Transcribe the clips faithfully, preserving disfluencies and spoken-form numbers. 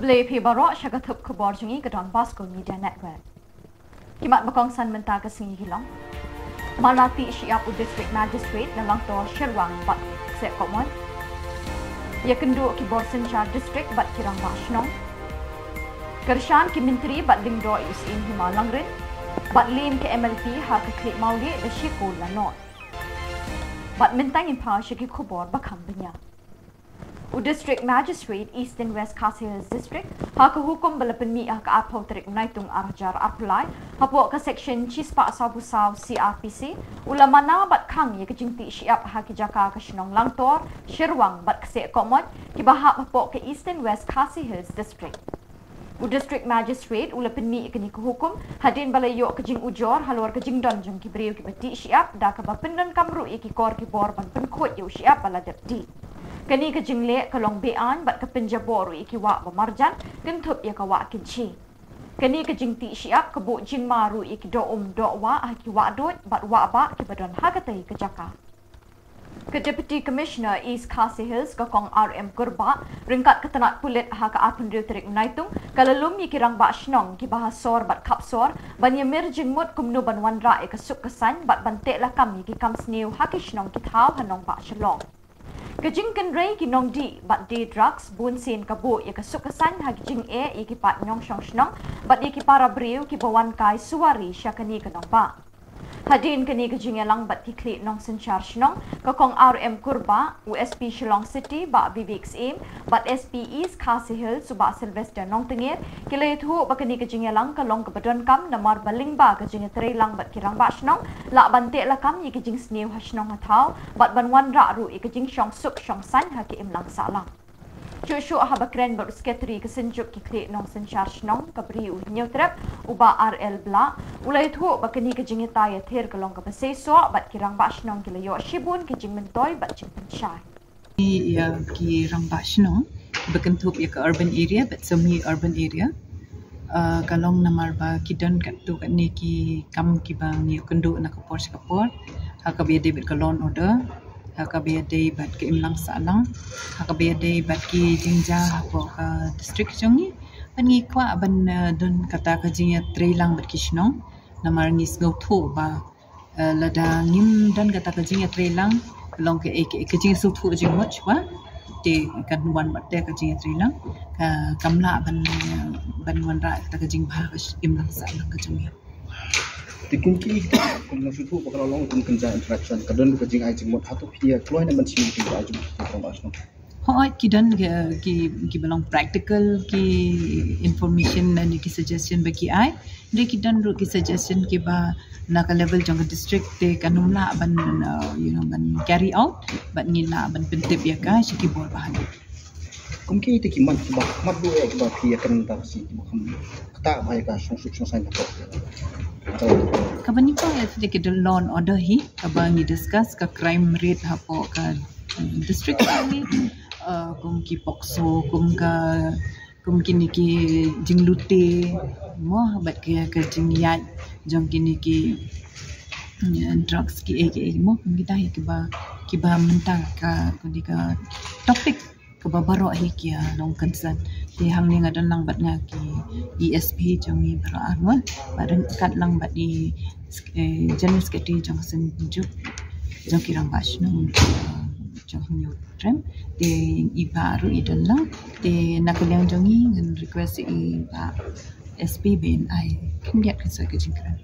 Khublei phi baroh sha ka thup khubor jong ngi ka Don Bosco Media Network. Ki mat ba kongsan mynta ka sngi ki long: Mana tih shyiap u District Magistrate na Langtor, Shirwang bad Kseh Kobmoit. Ïakynduh ki bor synshar district bad ki rangbah shnong. Kyrshan ki myntri bad lyngdoh ïa u Syiem Hima Langrin. Bad liem ka M L P ha ka Khlieh Mawlieh da shi kol la noh. Bad mynta ngin phai sha ki khubor ba kham bniah. U District Magistrate Eastern West Khasi Hills District, ha ka hukum ba la pynmih ha ka arphew tarik Naitung ar hajar arphew lai, hapoh ka section shispah sawphew saw C R P C, u la mana bad khang ïa ka jingtih shyiap ha ki jaka ka shnong Langtor, Shirwang bad Kseh Kobmoit, kiba hap hapoh ka Eastern West Khasi Hills District. U District Magistrate u la pynmih ïa kane ka hukum hadien ba la ïoh ka jingujor halor ka jingdon jong ki briew kiba tih shyiap, da kaba pyndonkam ruh ïa ki kor ki bor ban pynkhuid ïa u shyiap ba la dep tih. Kane ka jingleh ka long be-aiñ bad ka pynjaboh ruh ïa ki wah ba marjan, kynthup ïa ka wah kynshi. Kane ka jingtih shyiap ka buh jingma ruh ïa ki doh um doh wah ha ki wah duid bad wah bah kiba don ha katei ka jaka. Ka Deputy Commissioner East Khasi Hills, ka Kong R M Kurbah, ryngkat ka tnat pulit, ha ka arphew hynriew tarik Naitung, ka la lum ïa ki rangbah shnong kiba ha sor bad khap sor ban ïamir jingmut kumno ban wanrah ïa ka suk ka saiñ bad ban teh lakam ïa ki kam sniew ha ki shnong ki thaw ha nongbah Shillong. Ka jingkynrei ki nongdih bad die drugs bunsien ka buh ïa ka suk ka saiñ ha ki jingeh ïa ki paid nongshong shnong bad ïa ki para briew kiba wan kai suwari sha kane ka nongbah. Hadien kane ka jingïalang bad ki khlieh nongsynshar shnong, ka Kong R M Kurbah, u S P Shillong City Bah Vivek Syiem bad S P East Khasi Hills u Bah Sylvester Nongtnger, ki la ïathuh ba kane ka jingïalang ka long kaba donkam namar ba lyngba ka jingïatreilang bad ki rangbah shnong, lah ban teh lakam ïa ki jingsniew ha shnong ha thaw bad ban wanrah ruh ïa ka jingshong suk shong saiñ ha ka imlang sahlang. Shuh shuh haba kren bad u Sekretari ka Synjuk ki Khlieh Nongsynshar Shnong, ka Bri u Hynñiewtrep, u Bah R L Blah, u la ïathuh ba kane ka jingïatai ïathir ka long kaba seisoh bad ki rangbah shnong ki la ïoh shibun ki jingmyntoi bad jingpynshai. Ïa ki rangbah shnong ba kynthup ïa ka urban area bad semi urban area, ah, ka long namar ba ki don katto katne ki kam kiba ngi ïoh kynduh na ka por sha ka por, ha kaba ïadei bad ka law and order, ha kaba ïadei bad ka imlang sahlang, ha kaba ïadei bad ki jingjia hapoh ka district jong ngi. Bad ngi kwah ban, eh, don kata ka jingïatreilang bad ki shnong, namar ngi sngewthuh ba, eh, lada ngim don kata ka jingïatreilang, long ka, eh, ka, ka jingsngewthuh jingmut shuwa, te kan wan bad te ka jingïatreilang, ka, kam lah ban, eh, ban wanrah kata ka jingbha ka imlang sahlang ka jong ngi. Te kum ki, kum ngi sngewthuh ba ka la long kum kynja interaction, ka don ka jingai jingmut, hato phi ïa kloi ne ban shim ki jingai jingmut ki rangbah shnong? Hooid, ki don ki, ki, kiba long practical ki information ne ki suggestion ba ki ai. Hynrei ki don ruh ki suggestion kiba na ka level jong ka district te kan ym lah ban, uh, you know, ban carry out, bad ngi lah ban pyntip ïa ka sha ki bor ba haduh. Kum ki te ki mat kiba, mat duh ïa kiba phi ïa kren ta si kiba kham kata ba ïa ka shong suk shong saiñ hapoh. Kaba nyngkong ïa te ki don law and order hi, kaba ngi discuss ka crime rate hapoh ka, mm, district ni, uh, kum ki POCSO, kum ka, kum kine ki jinglute, mo, bad ki, ka jingïaid jong kine ki, mm, drugs ki, eh, ki, eh, mo, kum kita hi kiba, kiba mynta ka, ka di ka topic kaba baroh hi ki, ah, long concern. Te hangne nga don lang bad nga ki E S P jong ngi baroh arngut, bad ryngkat lang bad i, eh, General Secretary jong Synjuk jong ki rangbah shnong, ah, jong Hynñiewtrep. Te i Bah ruh i don lang. Te na ka liang jong ngi ngan request i Bah S P ba in ai khyndiat ka soi ka jingkren.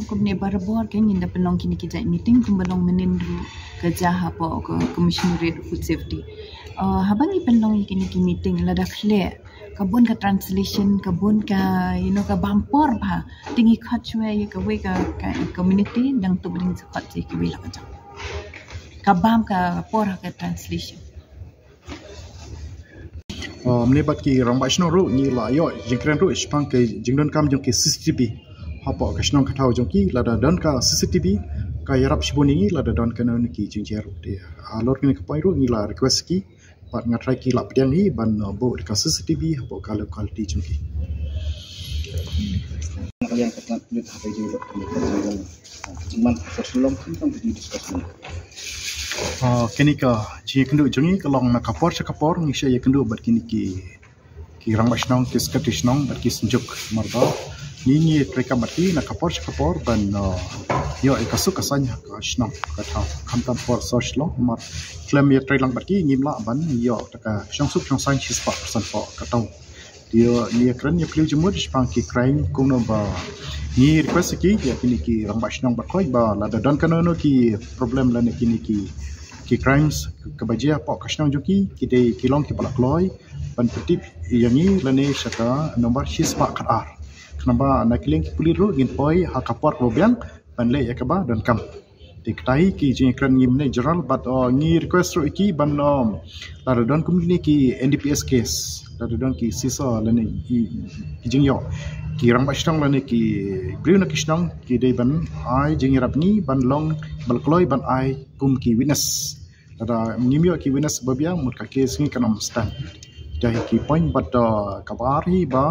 Kumne barabor ke ngin da pynlong kine ki jait meeting kumba long mynnin ruh ka jia hapoh ka Commissionerate of Food Safety. Uh, haba ngi pynlong ïa kine ki meeting lada khleh ka bun ka translation, ka bun ka, you know, ka bam por bha. Te ngi khot shuwa ïa kawei ka, ka community dang tuh ba dang sa khot ïa kawei la ka jong. Ka bam ka por ha ka translation. Uh, mynne bad ki rangbah shnong ruh ngi la ïoh jingkren ruh shaphang ka jingdonkam jong ki C C T V hapoh ka shnong ka thaw jong ki. Lada don ka C C T V ka ïarap shibun ïa ngi lada don kano kano ki jingjia ruh. Te halor kane ka point ruh ngi la request ki bad nga tharai ki la pdiang hi ban, uh, buh ka C C T V hapoh ka locality jong ki. Ah, kane ka jingïakynduh jong ngi ka long na ka por sha ka por, ngi shah ïakynduh bad kine ki, ki Ki rangbah shnong, ki secretary shnong bad ki synjuk, namar ba ngi ngi treikam bad ki na ka por sha ka por ban, uh, ïoh ïa ka suk ka saiñ ha ka shnong ka thaw, khamtam por sor Shillong, namar khlem ïa trei lang bad ki ngim lah ban ïoh da ka shong suk shong saiñ shispah percent hapoh ka thaw. Te ïa ngi ïa kren ïa phyllaw jingmut shaphang ki crime kumno ba ngi request ïa ki, ïa kine ki rangbah shnong baroh khoit ba lada don kano kano ki problem lane kine ki, ki crimes kaba jia hapoh ka shnong jong ki, ki dei ki long kiba la kloi ban pyntip ïa ngi lane sha ka nombar shispah khatar. Khnang ba na ki liang ki pulit ruh ngin poi ha ka por kaba biang ban leh ïa kaba donkam. Te kita hi ki jingkren ngi mynne general bad, uh, ngi request ruh ïa ki ban, um, lada don kum kine ki N D P S case, lada don ki sisa lane ki, ki jingïoh, ki rangbah shnong lane ki briew na ki shnong ki dei ban ai jingïarap ngi ban long ba la kloi ban ai kum ki witness. Lada ngim ïoh ki witness ba biang, mut ka case ngi kan ym stand. Kita hi ki point bad, uh, kaba ar hi ba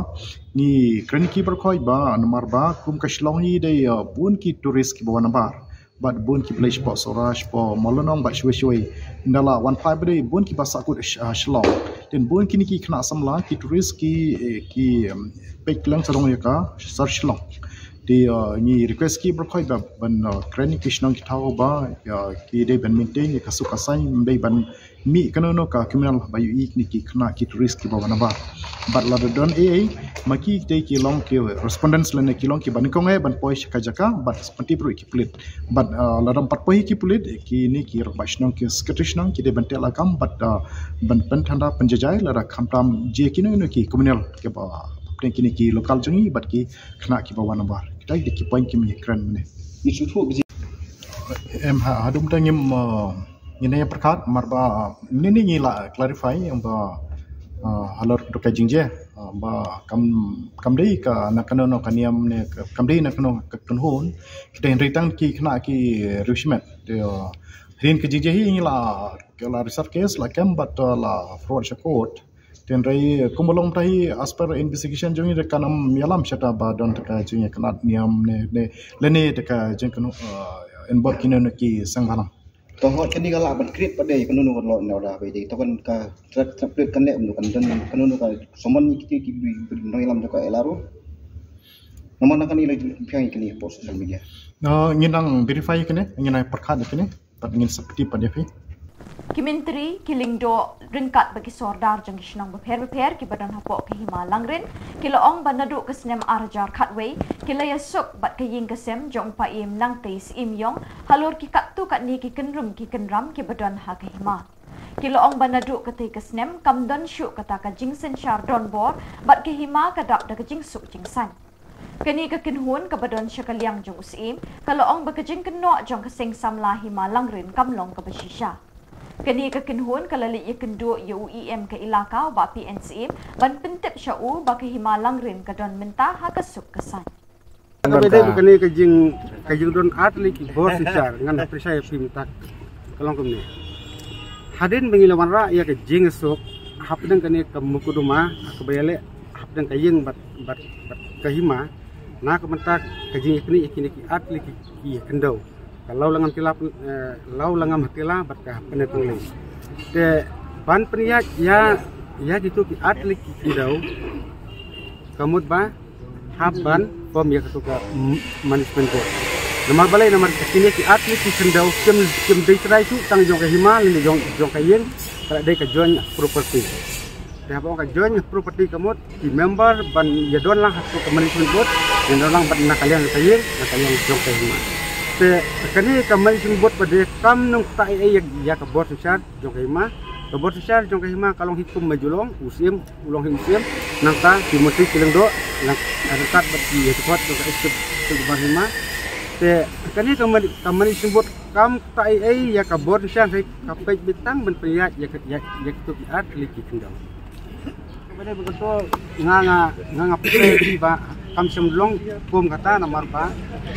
ngi kren ïa ki baroh khoit ba namar ba kum ka Shillong hi dei, uh, bun ki tourist kiba wan nabar bad bun ki village shapoh Sohra, shapoh Mawlynnong bad shawei shawei. Ynda la wan phai ba dei bun kiba sahkut, uh, Shillong. Te bun kine ki khynnah samla, ki tourist ki, eh, ki, um, peit lang sarong ïa ka sor Shillong. Te, uh, ngi request ki baroh khoit ba ban, uh, kren ïa ki shnong ki thaw ba, uh, ki dei ban maintain ïa ka suk ka saiñ, ym dei ban mih kano kano ka criminal ba ïohi ïa kine ki khynnah ki tourist kiba wan nabar. Bad lada don ei ei, ma ki dei ki long ki respondents lane ki long kiba nyngkong eh ban poi sha ka jaka bad pyntip ruh ïa ki pulit. Bad, uh, lada ym pat poi ïa ki pulit, kine ki rangbah shnong, ki secretary shnong ki dei ban teh lakam bad, uh, ban pynthanda pynjaijai lada khamtam jia kino kino ki criminal kiba hapdeng kine ki local jong ngi bad ki khynnah kiba wan nabar. Kita ki dei ki point ki ngi kren mynne. Ngi shu thuh ba jia. Em, ha, haduh mynta ngim, uh, ngin ïa pyrkhat namar ba, uh, mynne ngi la clarify ïa ba, uh, halor ka jingjia, uh, ba kam, kam dei ka na kano kano ka niam ne ka, kam dei na kano ka kynhun. Kita hynrei tang ki khynnah ki riewshimet. Te, uh, hadien ka jingjia hi ngi la, la reserve case, la kem bad, uh, la forward sha court. Te hynrei kumba long mynta hi as per investigation jong ngi te kan ym ïalam shata ba don ta ka jingïakynad niam ne, ne lane ta ka jingkynnoh, uh, involve kino kino ki seng bhalang. To hot kane ka lah ban create pat de kano kano ka law and order ba dei to kan ka track track plate kan leh kano kan don kano kano ka summon ïa kito ki briew briew nongïalam jong ka L R O. Namar na kane la pynïaid kane post social media. Uh, ngin nang verify kane, ngin nang pyrkhat kane. Pat ngin sa pyntip pat ïa phi. Ki myntri, ki lyngdoh ryngkat bad ki sordar jong ki shnong bapher bapher kiba don hapoh ka hima Langrin ki la ong ba naduh ka snem ar hajar khatwei ki la ïasuk bad ka ïing ka sem jong u Paiem Nangtei Syiem Ïong halor ki katto katne ki kynrum ki kynram kiba don ha ka hima. Ki la ong ba naduh katei ka snem kam don shuh kata ka jingsynshar donbor bad ka hima ka dap da ka jingsuk jingsaiñ. Kane ka kynhun kaba don sha ka liang jong u Syiem ka la ong ba ka jingkynnoh jong ka seng samla hima Langrin kam long kaba shisha. Kane ka kynhun ka la leit ïakynduh ïa u E M ka ilaka, u Bah P N Syiem, ban pyntip sha u ba ka hima Langrin ka don mynta ha ka suk ka saiñ. Ka ba dei kane ka jing, ka jingdon ar tylli ki bor synshar, ngan pyrshah ïa phi mynta ka long kumne. Hadien ba ngi la wanrah ïa ka jingsuk hapdeng kane ka mukotduma kaba ïaleh hapdeng ka ïing bad, bad, bad ka hima, na ka bynta ka jingïaknieh ïa kine ki ar tylli ki, ki khyndew. Ka Lawlangam Tila, eh, Lawlangam Hatila bad ka Pynephone Lane. Te ban pynïaid ïa, ïa kito ki ar tylli ki khyndew, ka mut ba hap ban form ïa kato ka m-, management board. Namar balei? Namar kine ki ar tylli ki khyndew kim, kim dei trai shuh tang jong ka hima lane jong, jong ka ïing, ka la dei ka joint property. Te haba ong ka joint property ka mut ki member ban ïadon lang ha kato ka management board, ïadon lang bad na ka liang ka ïing, na ka liang jong ka hima. Te kane ka management board pat de kam nang ktah ei ei ïa, ïa ka bor synshar jong ka hima. Ka bor synshar jong ka hima ka long hi kum ba ju long, u Syiem u long hi u Syiem, nangta ki myntri ki lyngdoh, nang ryngkat bad ki heh dkhot jong ka executive hima. Te kane ka man-, ka management board kam ktah ei ei ïa ka bor synshar, hynrei ka peit beit tang ban pynïaid ïa ka, ïa, ïa kito ki ar tylli ki khyndew. Kaba dei ba kato nga, nga, nga, nga pyrshah ba kam shym long kum kata namar ba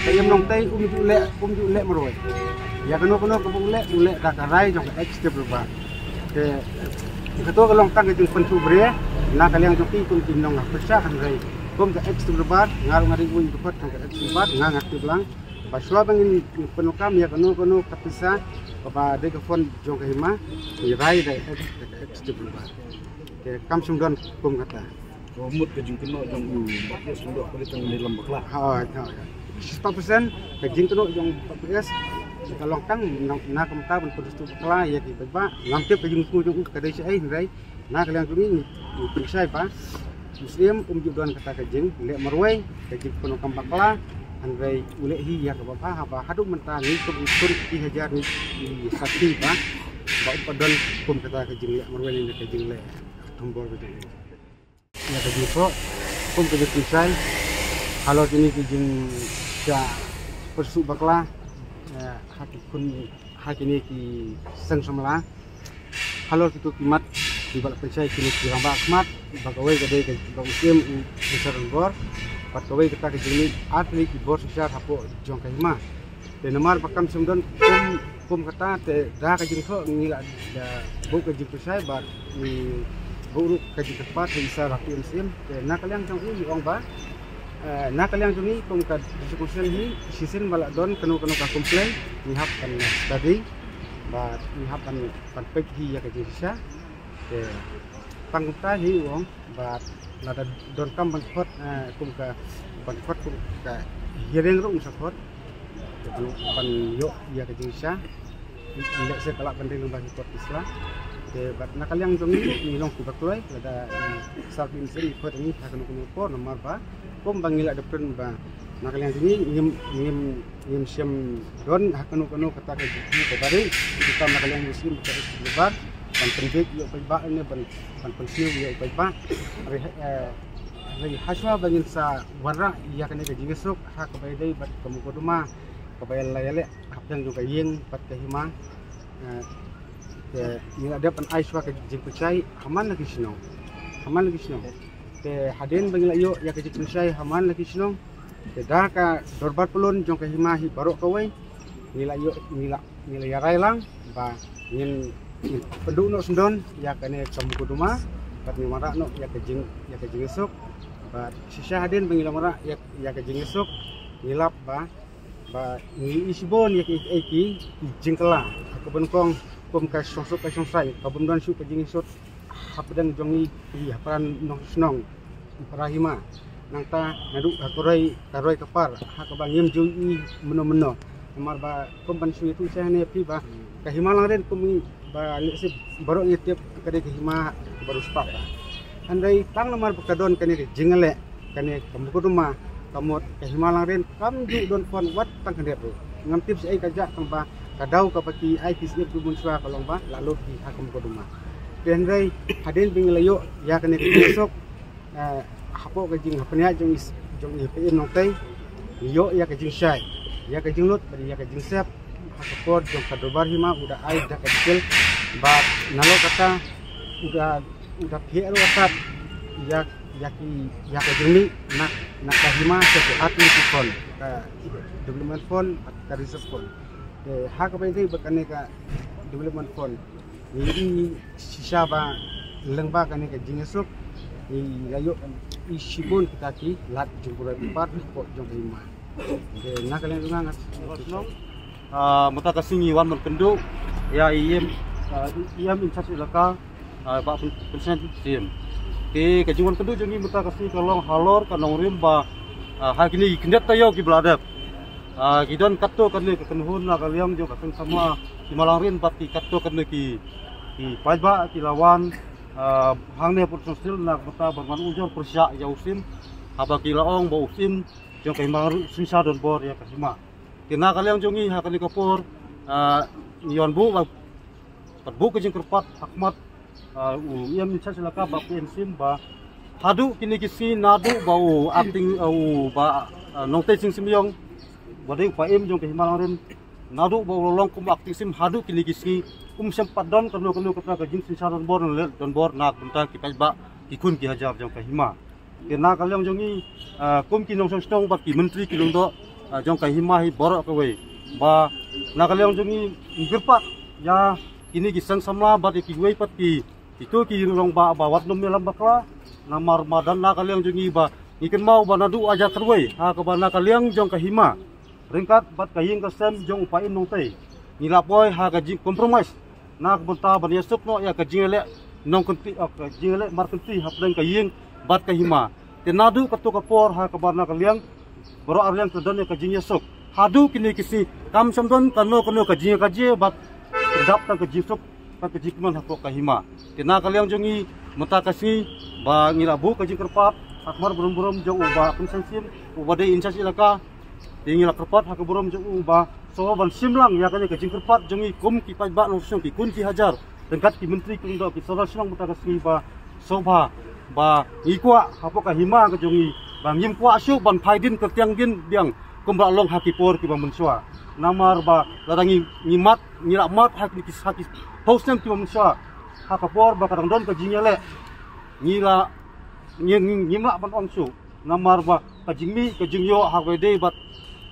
ka Ïem Nongtei um ju leh, um ju leh marwei. Ïa kano kano kaba u leh, u leh da ka rai jong ka executive member. Te kato ka long tang ka jingpynthuh briew na ka liang jong ki kum ki nongpyrshah, hynrei kum ka executive member, nga ruh nga dei uwei u dkhot jong ka executive member, nga nga tip lang ba shuwa ba ngin pyndonkam ïa kano kano ka pisa kaba dei ka fund jong ka hima, ngi rai da ka executive member. Te kam shym don kum kata. Ka mut ka jingkynnoh jong u Bah P S, kyndoh ka dei tang ne lam bakla. Ha, ha, ha. Spah percent ka jingkynnoh jong u Bah P S ka long tang na, na ka bynta ban pynduh bakla ïa ki paidbah. Ngam tip ka jingkynnoh jong u ka dei shaei, hynrei na ka liang jong ngi ngi pynshai ba u Syiem um ju don kata ka jingleh marwei, ka jingpyndonkam bakla, hynrei u leh hi ïa kaba bha. Haba haduh mynta ngi kum ki khun ki hajar ngi, ngi sakhi ba ba um pat don kum kata ka jingleh marwei ne ka jingleh thombor ka jong u. Ïa ka jingpyndonkam, kum ka jingpynshai halor kine ki jingshah pyrshah bakla, eh, ha ki khun, ha kine ki seng samla, halor kito ki mat kiba la pynshai kine ki rangbah khmat, ba kawei ka dei ka ba u Syiem u synshar donbor, bad kawei kata ka jingmih ar tylli ki bor synshar hapoh jong ka hima. Te namar ba kam shym don kum, kum kata, te da ka jingthoh ngi la da buh ka jingpynshai bad ngi buh ruh ka jingkyrpad ha i Sir Hakim Syiem. Te na ka liang jong u ngi ong ba, eh, na ka liang jong ngi kum ka District Council hi, shisien ba la don kano kano ka complain, ngi hap ban study bad ngi hap ban, ban peit hi ïa ka jingshisha. Te tang kumta hi u ong. Bad lada donkam ban khot, eh, kum ka, ban khot kum ka hearing ruh sa khot. Ban, ban ïoh ïa ka jingshisha. Lehse ka lah ban dei lyngba ki court case la. Te bad na ka liang jong ngi, ngi long kiba kloi, lada, eh, Sir Hakim Syiem i khot ngi ha kano kano ka por, namar ba kum ba ngi la dep kren ba na ka liang jong ngi ngim, ngim, ngim shym don ha kano kano kata ka jingkyrkhu kaba ri. Kita na ka liang jong u Syiem ka, ka, ban pynbeit ïa u paidbah ne ban, ban pynsniew ïa u paidbah. Hynrei, eh, hynrei hashwa ba ngin sa wanrah ïa kane ka jingïasuk ha kaba ïadei bad ka mukotduma kaba la ïaleh hapdeng jong ka ïing bad ka hima. Eh, te ngi la dep ban ai shuwa ka jingpynshai ha man la ki shnong. Ha man la ki shnong. Te hadien ba ngi la ïoh ïa ka jingpynshai ha man la ki shnong, te da ka dorbar pyllun jong ka hima hi baroh kawei, ngi la ïoh, ngi la, ngi la ïa rai lang ba ngin, ngin pynduh noh syndon ïa kane ka mukotduma bad ngin wanrah noh ïa ka jing, ïa ka jingïasuk. Bad shisha hadien ba ngi la wanrah ïa, ïa ka jingïasuk, ngi lap ba, ba ngi ïohi shibun ïa ki, ïa ki, ki jingkylla ha kaba nyngkong kum ka shongsuk ka shongsai, ka bym don shuh ka jingïasuk hapdeng jong ngi ki hapdeng nongshnong para hima. Nangta naduh ha ka roi, ka roi ka par ha kaba ngim ju ïohi mynno mynno. Namar ba kum ban shu ïathuh sha ne phi ba ka hima Langrin kum ngi ba lehse baroh ngi tip ka dei ka hima ba riewspah ba. Hynrei tang namar ba ka don kane ka jingïaleh, kane ka mukotduma, ka mut ka hima Langrin kam ju don phone wat tang khyndiat ruh. Ngam tip shaei ka jia, tang ba ka daw kaba ki ai ki sngewthuh mynshuwa ka long ba la lut hi ha ka mukotduma. Te hynrei hadien ba ngi la ïoh ïa kane ka jingïasuk, eh, hapoh ka jinghapdeng jong i, jong i Bah Im Nongtei, ngi ïoh ïa ka jingshai, ïa ka jinglut bad ïa ka jingsep ha ka por jong ka dorbar hima, u da ai da ka detail bad nalor kata u da, u da pynpaw ruh ïa ka, ïa, ïa ki, ïa ka jingmih na, na ka hima sha ki ar tylli ki fund, ka development fund bad ka reserve fund. Te ha kaba ïadei bad kane ka development fund, ngi ïohi shisha ba lyngba kane ka jingïasuk, ngi la ïohi shibun kita ki lad jingburai pynpar hapoh jong ka hima. Te na ka liang jong nga, nga, ah, mynta ka sngi ngi wan ban kynduh ïa i E M, ah, E M in charge elaka, ah, Bah Pyn-, Pynshngaiñ Syiem. Te ka jingwan kynduh jong ngi mynta ka sngi ka long halor ka nongrim ba, ah, ha kine ki khyndiat taïew kiba la dep, ah, ki don katto katne ka kynhun na ka liang jong ka seng samla hima Langrin bad ki katto katne ki, ki paidbah ki la wan, ah, hangne Port Songstill na ka bynta ban wan ujor pyrshah ïa u Syiem, haba ki la ong ba u Syiem jong ka hima Langrin u synshar donbor ïa ka hima. Te na ka liang jong ngi ha kane ka por, ah, ngi wan buh ba, pat buh ka jingkyrpad ha khmat, ah, u E M in charge elaka Bah P N Syiem ba haduh kine ki sngi naduh ba u acting, ah, u Bah, ah, Nongtei Sing Symiong ba dei u Bah Im jong ka hima Langrin, naduh ba u la long kum acting Syiem haduh kine ki sngi um shym pat don kano kano kata ka jingsynshar donbor ne leh donbor na ka bynta ki paidbah ki khun ki hajar jong ka hima. Te na ka liang jong ngi, ah, kum ki nongshong shnong bad ki myntri ki lyngdoh, ah, jong ka hima hi baroh kawei, ba na ka liang jong ngi ngi kyrpad ïa kine ki seng samla bad ïa kiwei pat ki, kito ki rangbah ba wat nym ïalam bakla. Namar madan na ka liang jong ngi ba ngi kynmaw ba naduh ar hajar khatwei ha kaba na ka liang jong ka hima ryngkat bad ka ïing ka sem jong u Bah Im Nongtei, ngi la poi ha ka jing compromise na ka bynta ban ïasuk noh ïa ka jingïaleh nongkynti, ah, ka jingïaleh markynti hapdeng ka ïing bad ka hima. Te naduh kato ka por ha kaba na ka liang baroh ar liang ka don ïa ka jingïasuk. Haduh kine ki sngi kam shym don kano kano ka jingïakajia bad ka dap tang ka jingsuk tang ka jingkmen hapoh ka hima. Te na ka liang jong ngi mynta ka sngi ba ngi la buh ka jingkyrpad ha khmat burom burom jong u Bah Pynshai Syiem uba dei in-charge elaka. Te ngi la kyrpad ha ka burom jong u ba sngewbha ban shim lang ïa kane ka jingkyrpad jong ngi kum ki paidbah nongshong ki khun ki hajar ryngkat ki myntri kyndong ki sordar shnong mynta ka sngi ba sngewbha ba ngi kwah hapoh ka hima ka jong ngi ba ngim kwah shuh ban phai dien kyrtiang dien biang kumba long ha ki por kiba mynshuwa. Namar ba lada ngi, ngi mad, ngi la mad ha ki, ha ki phew snem kiba mynshuwa ha ka por ba ka dang don ka jingïaleh, ngi la, ngi, ngi, ngim lah ban ong shuh. Namar ba ka jingmih ka jingïoh ha kaba ïadei bad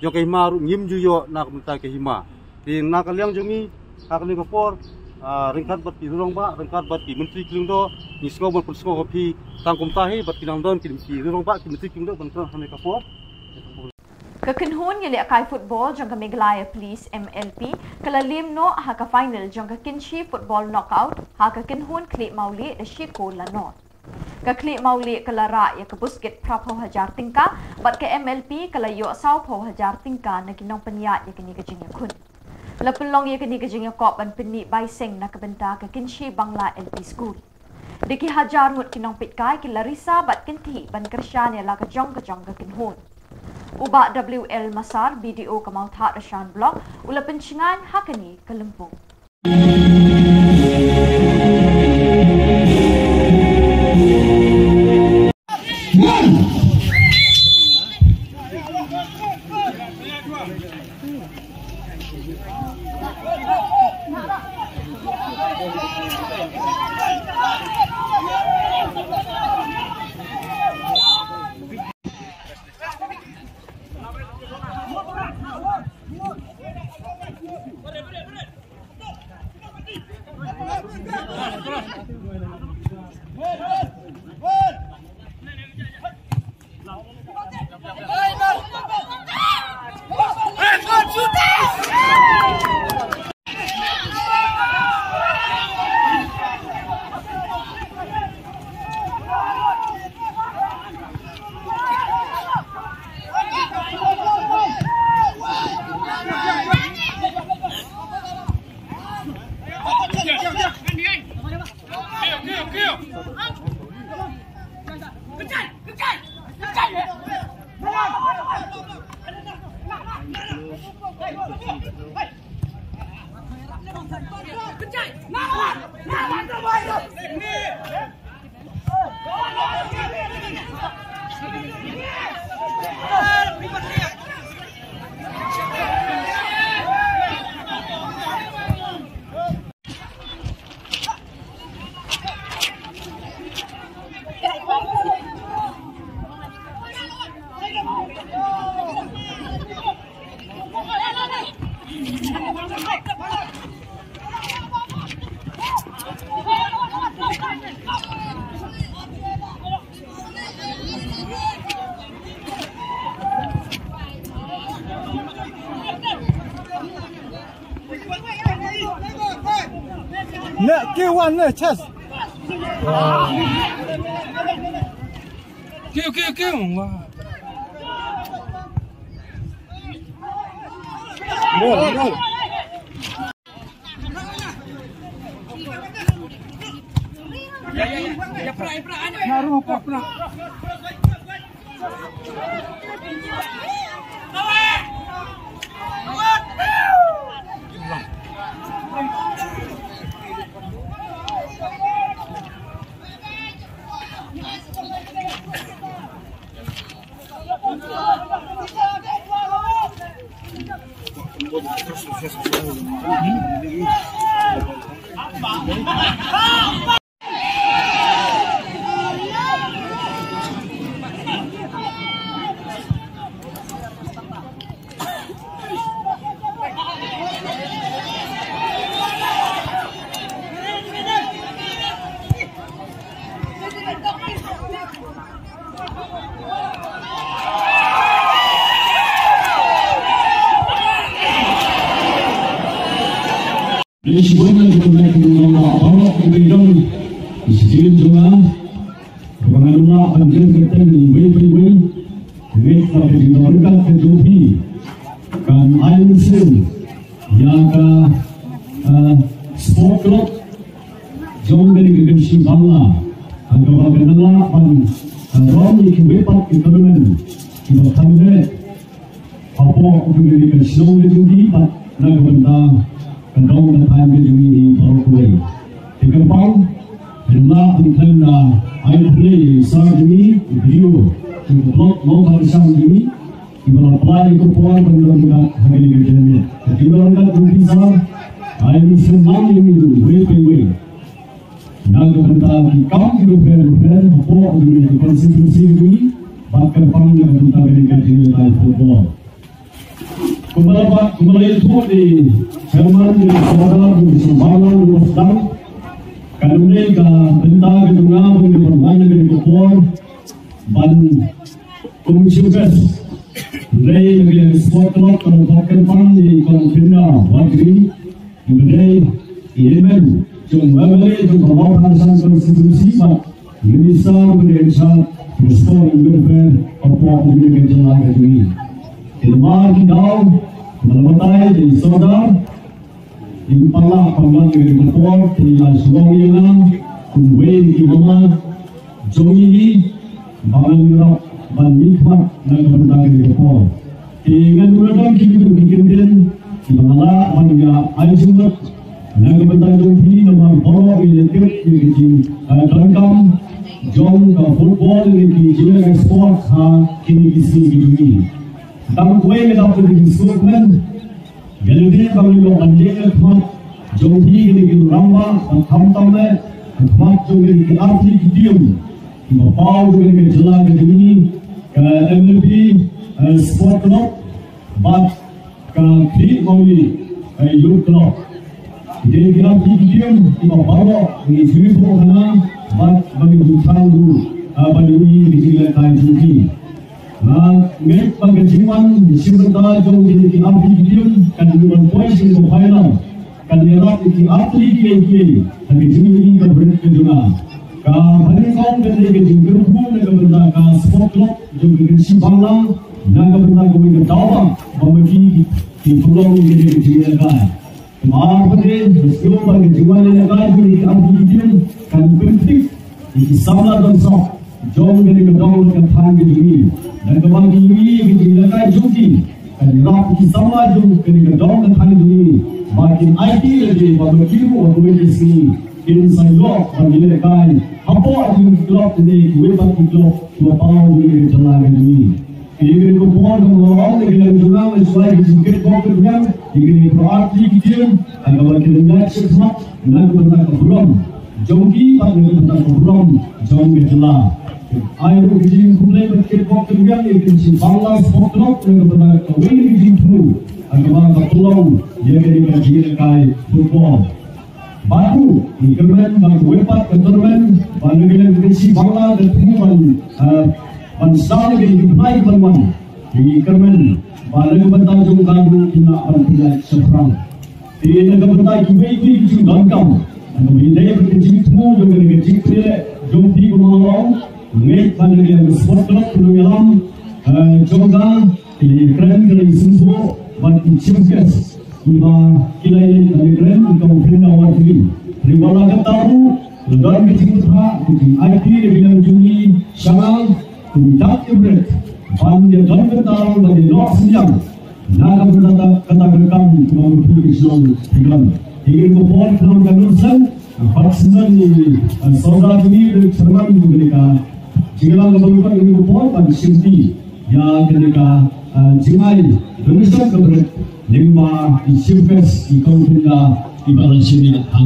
jong ka hima ruh ngim ju ïoh na ka bynta ka hima. Te na ka liang jong ngi ha kane ka por, ah, ryngkat bad ki rangbah, ryngkat bad ki myntri kyndong, ngi sngew ban pynsngew ha phi tang kumta hi bad ki nang don ki, ki rangbah ki myntri kyndong ban kren ha kane ka por. Ka kynhun ïalehkai football jong ka Meghalaya Police M L P ka la liem noh ha ka final jong ka Kynshi Football Knockout ha ka kynhun khlieh mawlieh da shi kol la nod. Ka khlieh mawlieh ka la rah ïa ka Buskit phraphew hajar tyngka bad ka M L P ka la ïoh sawphew hajar tyngka na ki nongpynïaid ïa kane ka jingïakhun. La pynlong ïa kane ka jingïakop ban pynmih bai seng na ka bynta ka Kynshi Bangla L P School. Da ki hajar ngut ki nongpeitkai ki la risa bad kynthih ban kyrshan ïa la ka jong ka jong ka kynhun. U Bah W L Masar, B D O ka Mawthadraishan Block, u la pynshngaiñ ha kane ka lympung. Ne, kiw wan ne, chest. Kiw, kiw, kiw. Wah. Gol, gol. Lei shibun ïa ki nongwah baroh kiba ïadon ïa ki jingim jong nga, ba ngan ym lah ban Ka jingdon ryngkat ka jong phi kan ai mynsiem ïa ka, eh, sport club jong kane ka Kynshi Bangla. Haba kan lah ban, eh, rung ïa kiwei pat ki tournament kiba kham bha hapoh jong kane ka shnong ka jong phi bad na ka bynta ka dong ka thaiñ ka jong ngi baroh kawei. Te kyrpang, ynda phi khlem da ai khublei ïa i sir jong ngi, i briew jong ka block Mawkhatar jong ngi, iba la pynlait ïa ka por ban don ryngkat ha kane ka jingïaid. Ka jingdon ryngkat jong phi sir, ai mynsiem lang ïa ngi ruh iwei pa iwei. Na ka bynta ki kam kiba pher bapher hapoh jong kane ka constituency jong ngi, bad kyrpang na ka bynta kane ka jingïalehkai football. Kumba la, kumba la ïathuh da i chairman jong ka sordar jong ka Kynshi Bangla, u la sdang, ka dei ka bynta ka jong nga ban ïa pynlait ïa kane ka por ban kum chief guest. Hynrei na ka liang sport club ka la kyrpang ïa i Kong Pynda Warkri, iba dei i hynmen jong u MLA jong ka Mawkhatar constituency bad Minister ba dei in charge of Sport and Welfare hapoh ka jylla ka jong ngi. Te namar ki daw ba la batai da i sordar, ngim pat lah ban wan ha kane ka por, te la shu ong ïa nga kum uwei na ki mama jong ngi ba ngan ïarap ban mihkhmat na ka bynta kane ka por. Te ngan ïoh don ki kyntien kiba nga lah ban ïa ai jingmut na ka bynta jong phi namar baroh ngi la tip ïa ka jing, eh, donkam jong ka football ne ki jingïalehkai sport ha kine ki sngi ki jong ngi. Tang kawei nga dap da ki sngewthuh, nga la dei ban ïoh ban ïeng ha khmat jong phi kine ki rangbah, bad khamtam eh ha khmat jong kine ki artylli ki team kiba paw jong kane ka jylla ka jong ngi, ka MLB, eh, Sport Club bad ka Khliehmawlih, eh, Youth Club. Dei ki artylli ki team kiba baroh ngi ju ïathuh khana bad ba ngi ju thrang ruh, eh, ban ïohi ïa ki jingïalehkai jong ki. Nga ngeit ba ka jingwan shim bynta jong kine ki artylli ki team kan ïoh ban poi sha ka final, kan ïarap ïa ki artylli kiei kiei ha ka jingïohi kaba rit ka jong nga. Kaba nyngkong kan dei ka jingkyrkhu na ka bynta ka sport club jong ka Kynshi Bangla na ka bynta kawei ka daw ba ma ki ki pynlong ïa kane ka jingïalehkai. Namar ba dei, sngewbha ka jingwan ïalehkai jong ngi ki artylli ki team kan pynthik ïa ki samla donsoh jong kane ka dong ka thaiñ ka jong ngi. Nangta ba ki ïohi ïa ka jingïalehkai jong ki, kan ïarap ïa ki samla jong kane ka dong ka thaiñ jong ngi ba kin aiti lade ba ma ki ruh ha kawei ka sngi kin sa ïoh ban ïalehkai hapoh jong ki club ne kiwei pat ki club kiba paw jong kane ka jylla ka jong ngi. Ïa kane ka por ka long ïa ka liang jong nga, nga shu ai ka jingkitbok kyrpang ïa kine ki artylli ki team, ha kaba kin ïaid shakhmat na ka bynta ka burom jong ki bad na ka bynta ka burom jong ka jylla. Ai ruh ka jingkhublei bad kitbok kyrpang ïa ka Kynshi Bangla Sport Club na ka bynta kawei ka jingthmu ha kaba ka pynlong ïa kane ka jingïalehkai football. Bad ruh ngi kyrmen ba kawei pat ka tournament ba na ka liang ka Kynshi Bangla ka thmu ban, eh, ban sdang ïa ka jingpynlait ban wan. Ngi kyrmen ba na ka bynta jong ka ruh kin lah ban pynlait shaphrang. Te na ka bynta kiwei kiwei ki jingdonkam, na ka bynta ka jingthmu jong ka jingpynlait jong phi kumba nga ong, ngeit ba na ka liang ka sport club ka nongïalam, eh, jong ka Ki kren ki la ïasngewthuh bad ki chief guest kiba ki la ïaleit ban ïakren, ki kong Pynda Warkri. Hynrei wat la katta ruh la don ka jingpyrta, ka jingaiti na ka liang jong ngi sha nga, kum i dak i bret ban ïadon bynta ban ïalok synñiang na ka bynta kata ka kam kaba ngi pynlong. Ïa kane ka por ka long ka nursel, ka pat sngewbha ïa i sordar jong ngi, i chairman jong kane ka jingïalang kaba ngi pat ïa kane ka por ban shimti ïa kane ka, ah, jingai donation ka bret lyngba i chief guest, i kong Pynda, iba la shim ïa ka.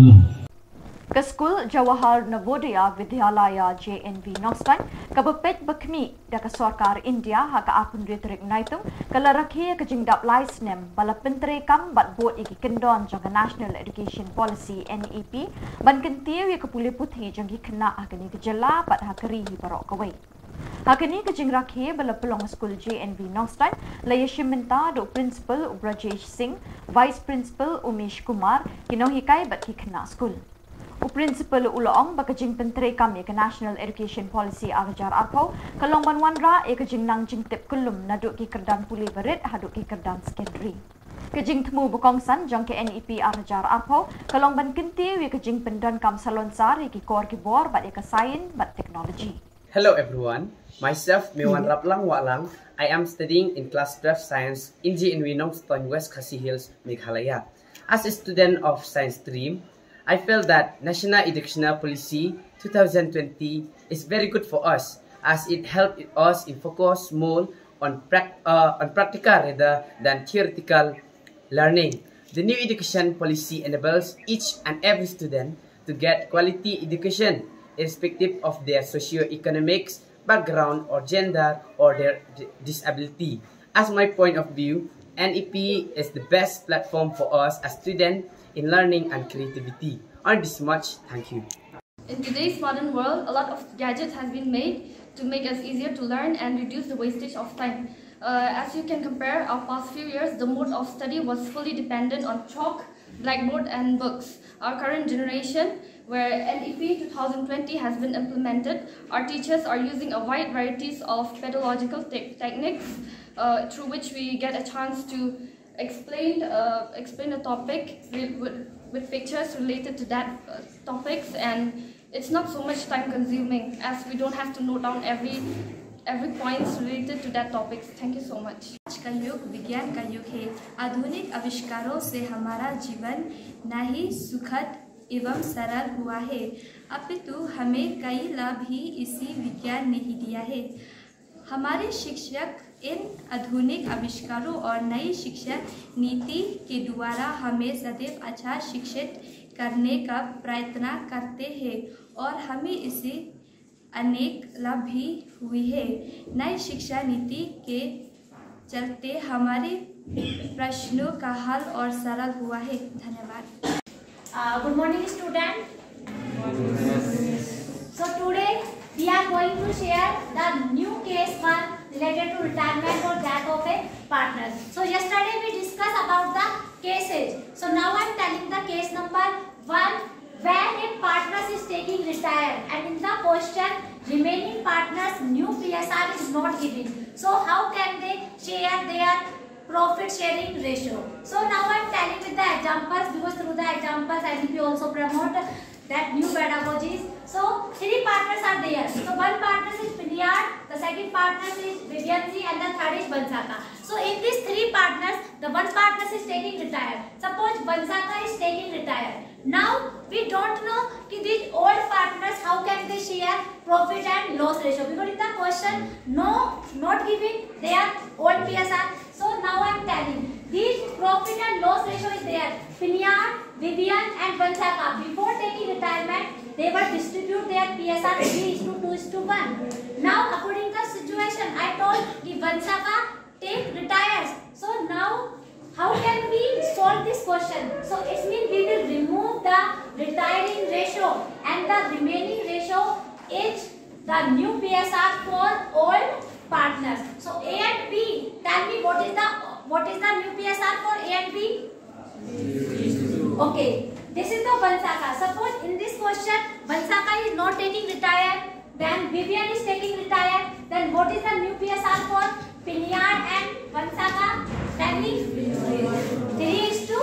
Ka skul Jawahar Navodaya Vidyalaya, J N V, Nongstoiñ, kaba peit ba khmih da ka sorkar India ha ka arphew hynriew tarik Naitung, ka la rakhe ïa ka jingdap lai snem ba la pyntreikam bad bud ïa ki kyndon jong ka National Education Policy, N E P, ban kyntiew ïa ka pule puthi jong ki khynnah ha kane ka jylla bad ha ka ri hi baroh kawei. Ha kane ka jingrakhe ba la pynlong ha skul J N V Nongstoiñ, la ïashim bynta da u Principal u Brajesh Singh, Vice Principal Umesh Kumar, ki nonghikai bad ki khynnah skul. U Principal u la ong ba ka jingpyntreikam ïa ka National Education Policy ar hajar arphew ka long ban wanrah ïa ka jingnang jingtip kyllum naduh ki kyrdan pule barit haduh ki kyrdan secondary. Ka jingthmu ba kongsan jong ka N E P ar hajar arphew ka long ban kyntiew ïa ka jingpyndonkam salonsar ïa ki kor ki bor bad ïa ka science bad technology. Hello everyone, myself Mewan Raplang Wahlang. I am studying in class twelve science in G N V Nongstoiñ, West Khasi Hills, Meghalaya. As a student of science stream, I feel that National Educational Policy two thousand twenty is very good for us as it helps us in focus more on, prac- uh, on practical rather than theoretical learning. The new education policy enables each and every student to get quality education irrespective of their socio-economic background or gender or their d- disability. As my point of view, N E P is the best platform for us as students in learning and creativity. On this much, thank you. In today's modern world, a lot of gadgets has been made to make us easier to learn and reduce the wastage of time. Uh, as you can compare our past few years, the mode of study was fully dependent on chalk, blackboard, and books. Our current generation, where N E P two thousand twenty has been implemented, our teachers are using a wide varieties of pedagogical te- techniques uh, through which we get a chance to explain uh, explain a topic with, with pictures related to that uh, topics, and it's not so much time consuming as we don't have to note down every every points related to that topics. Thank you so much. आज का युग विज्ञान का युग है। आधुनिक आविष्कारों से हमारा जीवन नहीं सुखद एवं सरल हुआ है, अपितु हमें कई लाभ ही इसी विज्ञान ने ही दिया है। हमारे शिक्षक इन आधुनिक आविष्कारों और नई शिक्षा नीति के द्वारा हमें सदैव अच्छा शिक्षित करने का प्रयत्न करते हैं और हमें इसे अनेक लाभ भी हुई है। नई शिक्षा नीति के चलते हमारे प्रश्नों का हल और सरल हुआ है। धन्यवाद। Uh, good morning, student. So today we are going to share the new case one related to retirement or death of a partner. So yesterday we discussed about the cases. So now I am telling the case number one, where a partner is taking retire and in the question remaining partners new P S R is not giving. So how can they share their profit sharing ratio? So now I am telling with the examples, because through the examples N E P also promote that new pedagogies. So three partners are there. So one partner is Piniar, the second partner is Vivian G, and the third is Bansaka. So in these three partners, the one partner is taking retire. Suppose Bansaka is taking retire. Now we don't know ki these old partners, how can they share profit and loss ratio, because in the question no, not giving their own P S R. So now I am telling these profit and loss ratio is there. Piniar, Vivian and Bansaka, before taking retirement, they were distribute their P S R three is to two is to one. Now according to the situation, I told ki Bansaka take retires. So now how can we solve this question? So it means we will remove the retiring ratio and the remaining ratio is the new P S R for all partners. So A and B, tell me what is the what is the new P S R for A and B? Okay, this is the Bansaka. Suppose in this question, Bansaka is not taking retire, then Vivian is taking retire, then what is the new P S R for Piniar and Bansaka? Tell me. Three is to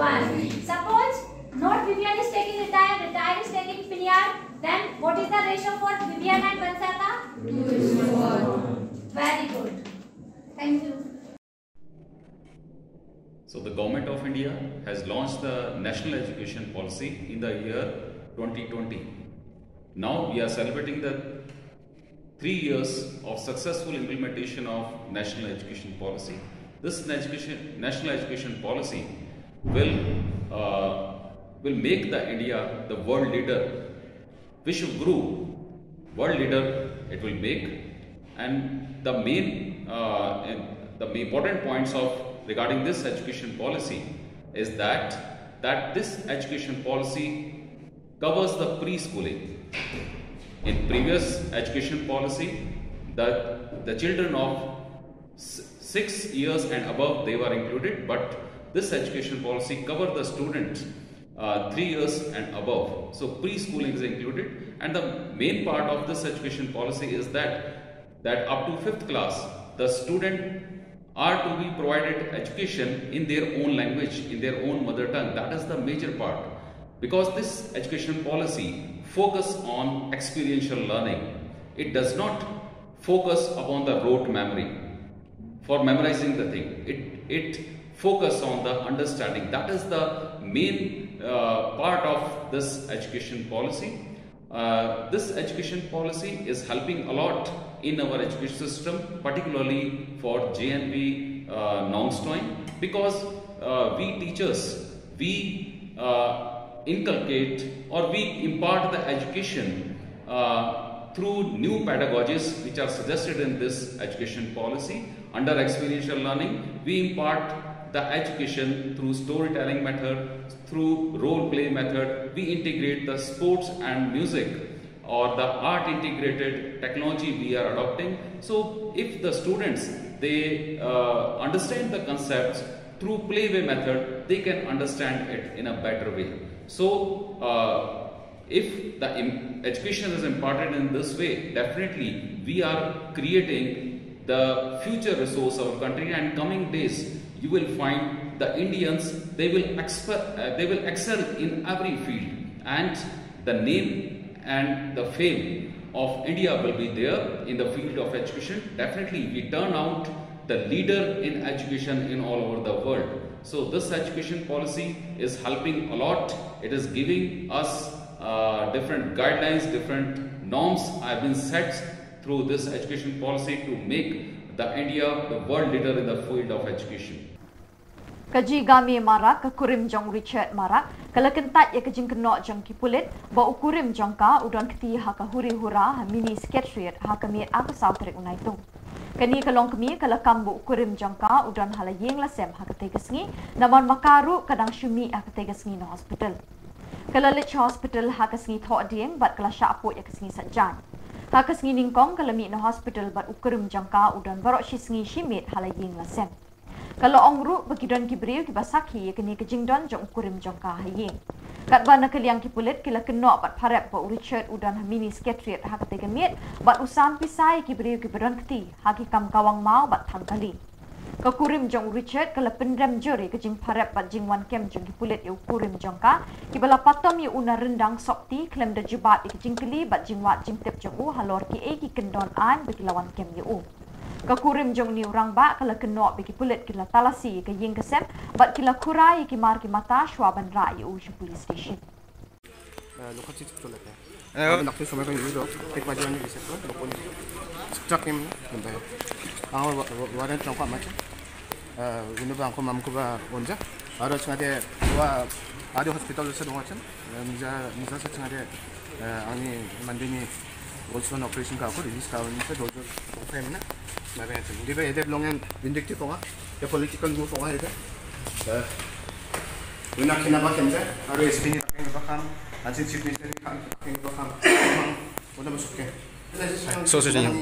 one. Suppose not Vivian is taking retire, retire is taking Piniar, then what is the ratio for Vivian and Bansaka? Very good. Thank you. So the Government of India has launched the National Education Policy in the year twenty twenty. Now we are celebrating the three years of successful implementation of National Education Policy. This education, National Education Policy will, uh, will make the India the world leader, Vishwa Guru, world leader it will make. And the main, uh, and the main important points of regarding this education policy is that that this education policy covers the preschooling. In previous education policy, the, the children of s- six years and above, they were included, but this education policy cover the students uh, three years and above. So preschooling is included, and the main part of this education policy is that that up to fifth class, the student are to be provided education in their own language, in their own mother tongue. That is the major part, because this education policy focus on experiential learning. It does not focus upon the rote memory for memorizing the thing. It it focus on the understanding. That is the main uh, part of this education policy. Uh, this education policy is helping a lot in our education system, particularly for J N V uh, Nongstoin, because uh, we teachers, we uh, inculcate or we impart the education uh, through new pedagogies which are suggested in this education policy. Under experiential learning, we impart the education through storytelling method, through role play method. We integrate the sports and music or the art integrated technology we are adopting. So if the students, they uh, understand the concepts through playway method, they can understand it in a better way. So uh, if the im- education is imparted in this way, definitely we are creating the future resource of our country, and coming days you will find the Indians, they will expe- uh, they will excel in every field, and the name and the fame of India will be there in the field of education. Definitely, we turn out the leader in education in all over the world. So this education policy is helping a lot. It is giving us uh, different guidelines, different norms have been set through this education policy to make the India the world leader in the field of education. Ka Jigame Marak, ka kurim jong Richard Marak, ka la kyntait ïa ka jingkynnoh jong ki pulit ba u kurim jong ka u don kti ha ka huri hura ha mini secretariat ha ka miet arphew saw tarik u Naitung. Kane ka longkmie ka la kam ba u kurim jong ka u don ha la ïing la sem ha katei ka sngi, namar ma ka ruh ka dang shu mih ha katei ka sngi na hospital. Ka la leit sha hospital ha ka sngi Thohdieng bad ka la shah poi ïa ka sngi Saitjaiñ. Ha ka sngi Nyngkong ka la mih na hospital bad u kurim jong ka u don baroh shi sngi shi miet ha la ïing la sem. Ka la ong ruh ba ki don ki briew kiba sakhi ïa kane ka jingdon jong u kurim jong ka ha ïing. Katba na ka liang ki pulit ki la kynnoh bad pharep ba u Richard u don ha mini secretariat ha katei ka miet bad u san pisa ïa ki briew kiba don kti ha ki kam kawang maw bad thang kali. Ka kurim jong u Richard ka la pynrem jur ïa ka jingpharep bad jingwan kem jong ki pulit ïa u kurim jong ka, kiba la patom ïa u na ryndang sopti khlem da jubab ïa ka jingkylli bad jingwad jingtip jong u halor kiei ki kyndon aiñ ba ki la wan kem ïa u. Ka kurim jong une u rangbah ka la kynnoh ba ki pulit ki la talasi ïa ka ïing ka sem bad ki la khura ïa ki mar ki mata shwa ban rah ïa u sha police station. Lokal chief tu lagi. Ada nak tu semua kan itu. Tik baju ni bisa tu. Lokal ni. Strak ni mana? Nampak. Ang warrant nampak macam. Guna ba angko mamko ba onja. Aro chingade wa adi hospital sa dong macam. Mija mija sa chingade. Ani mandini also an operation ka ko release ka ni sa dojo. Family na. Maba macam. Di ba ede belong yang vindictive ko nga. Ya political move ko nga ede. Wina kina ba kemja, aro S P ni bakeng bakam, ansin chief minister ni bakeng bakam, wina masuk ke. So so janyang.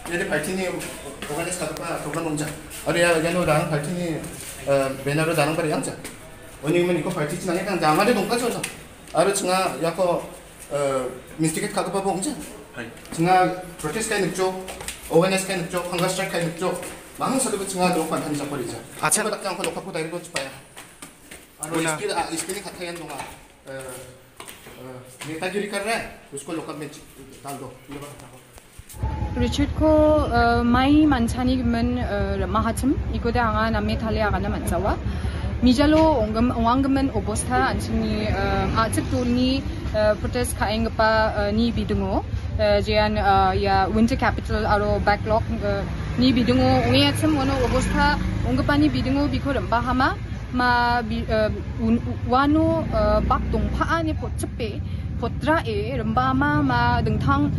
Jadi party ni organize ka ba program ongja. Aro ya ya no dang party ni banner dang bari ongja. Oni mani ko party chinang ya kan dang ada dong ka so. Aro chinga ya ko mistik ka ba ongja. Chinga protest kai nukjo, organize kai nukjo, hunger strike kai nukjo. Mahang sa ba chinga dong pan han sa ko rija. Acha. Ba tak jang ko lokap ko dai ko chupaya. Aro S P, S P ni kata yang dong. नेतागिरी कर रहा है, उसको लोकल में डाल दो। Richard ko mai manchani men mahatim iko da anga na Meghalaya kana manchawa. Mijalo ongam ongam men obostha anchini achik tuni protest ka engpa ni bidungo jian ya winter capital aro backlog ni bidungo ongi achim wono obostha ongpa ni bidungo biko rempa hama ma wano bak dongpha ani pot chepe potra e remba ma ma dengthang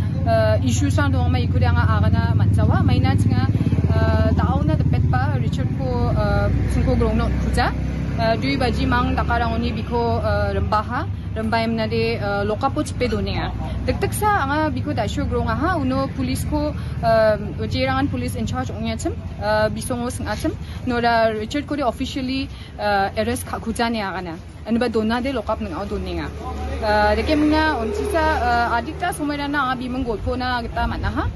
issue sang dong ma ikuri anga agana manchawa maina chinga dauna de pet Richard ko, uh, sngewkhuslai noh khuja. Uh, dui baji mang da ka rang uni biko, uh, rymba ha, rymba em na de, uh, lockup o chipe done a. Dek dek sa anga biko da shu grong aha, uno police ko, uh, jerangan police in charge ong ya chim, uh, bisong o sng achim. Nora Richard ko de officially, uh, arrest kha khuja ne agana. Ani ba dona de lockup nang au done nga. Uh, deke mnga on chisa, uh, adikta somai rana anga bimang golpo na kita mana ha.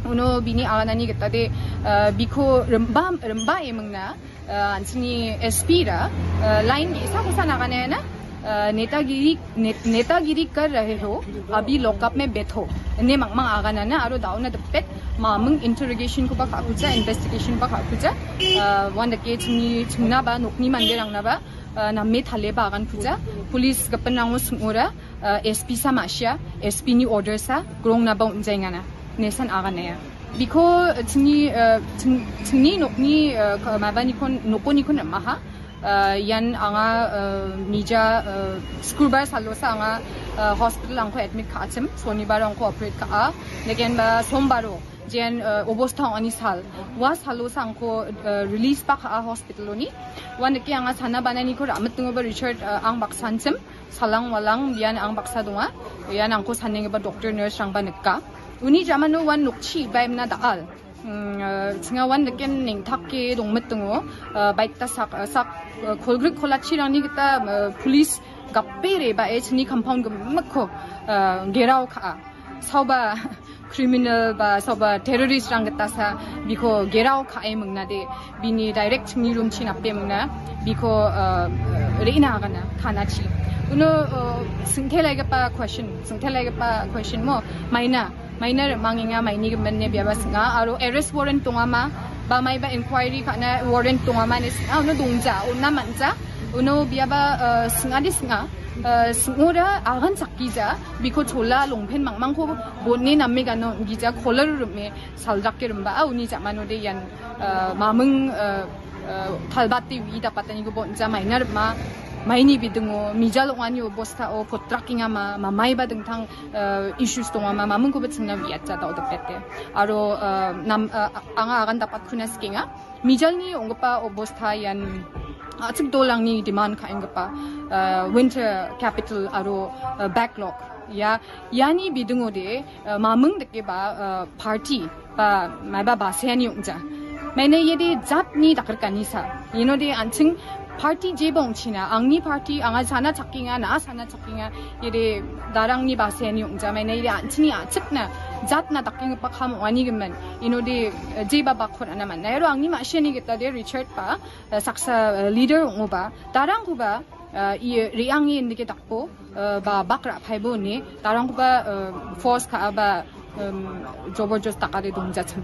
Uno bini agana ni kita de, uh, biko rymba, rymba emang na, uh, ansini S P ra, uh, line di sa kusa na kana na, uh, netagiri, net, netagiri kar rahe ho, abhi lockup mein baitho. Ne mang mang agana na, aro dauna depet, mamang interrogation ko ba kha khuja, investigation ba kha khuja, uh, wan deke chini, chimna ba, nokni mandirang na ba, uh, na me thale ba agan khuja, police gapan rango sngora, uh, S P sa mashia, S P ni order sa, grong na ba unjai ngana, nesan agana ya. Biko, uh, chini, uh, chini, chini nokni, uh, ka-, mabani kon, noko ni kon maha, uh, yan anga, uh, mija, uh, school bar salo sa anga, uh, hospital angko admit kha achim, sonibar angko operate kha a, negen ba sombaro, jen, uh, obostha ani sal, wa salo sa angko, uh, release pa kha a hospital oni, wan deke anga sana bana ni ko ramat tungo ba Richard, uh, ang baksan chim, salang walang, bian ang baksa dunga, yan angko saneng ba doctor nurse rang ba nekka. Uni jamano wan nokchi ba emna da al. Hmm, uh, singa wan deken neng thak ke dong met tungo, uh, baik ta sak, uh, sak, uh, kholgrik kholachi rang ni kita, uh, police gape re ba e chini compound ge mekho, uh, gerau kha. Sauba criminal ba sauba terrorist rang kita sa biko gerau kha e mengna de bini direct ni room chin ape mengna biko, uh, reina gana thana chi. Uno, uh, singthe lai pa question, singthe lai pa question mo maina, maina manginga maini ke menne biaba singa, aro arrest warrant tunga ma, ba mai ba inquiry kana warrant tunga ma ne singa, uno dongja, una manja, uno biaba, uh, singa di singa, uh, singura agan sakija, biko chola longphen mangmang ko bonne namme gano gija kholar rume saldak ke rumba, a uni jamano de yan, uh, mamung, uh, uh, thalbat te wi da patani ko bon ja maina ma, maini bidungo, mijal ongani o bosta o potrak inga ma, ma mai ba dengtang, uh, issues tonga ma, mamung ko bet singna wi acha da o depete. Aro, uh, nam, uh, anga agan dapat khuna skinga. Mijal ni ongpa obostha yan, ah, chik dolang ni demand kha ongpa, ah, winter capital aro, ah, backlog. Ya, yani bidungo de, ah, mamung deke ba, ah, party ba, mai ba ba se yani ongja. Maine ye de jat ni dakar kani sa. You know de anching party je bong china, angni party, anga sana chakinga, na sana chakinga, ye de darang ni ba se yani ongja, maine ye de anching ni achik na, jat na taking pa kham wani gemen. You know de, eh, je ba ba khon ana man. Na yero angni ma sheni kita de Richard pa, eh, saksa, eh, leader ngo ba. Darang ku ba, eh, i riang i ndike takpo, eh, ba bakra phaibo ni, darang ku ba, eh, force ka ba, em, jobor jos takade dong jacham.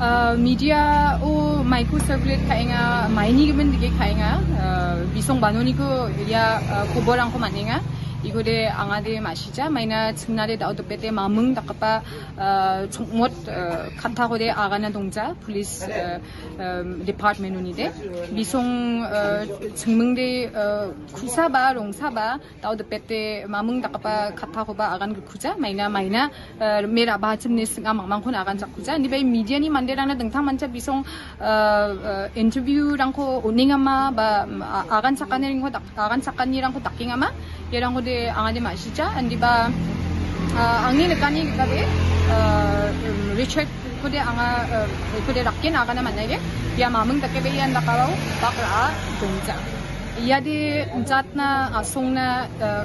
Uh, media o maiku circulate khainga, maini gimen dike khainga, uh, bisong banoni ko ya, uh, khobor angko maninga, iko de angade masija, maina chimna de dau depete mamung dakapa, uh, chungmot, uh, khatha ko de agana dongja, police, uh, um, department oni de. Bisong, uh, chingmung de, uh, khusa ba, rongsa ba, tau depete mamung dakapa khatha ko ba agan ke khuja, maina, maina, eh, mera ba chim ne singa mang mang khon agan chak khuja. Ni bai media ni mande rang na dengthang mancha bisong, eh, eh, interview rang ko uning ama ba, mm, a-, agan chakane ring ko dak, agan chakani rang ko daking ama. Ye rang ko de anga de ma shija, andi ba, eh, angni nekani kita de, eh, Richard ko de anga, eh, ko de rakin agan ama nai de. Ya mamung dake be yan dakawau, bakra dongja. Yade jatna asongna, eh,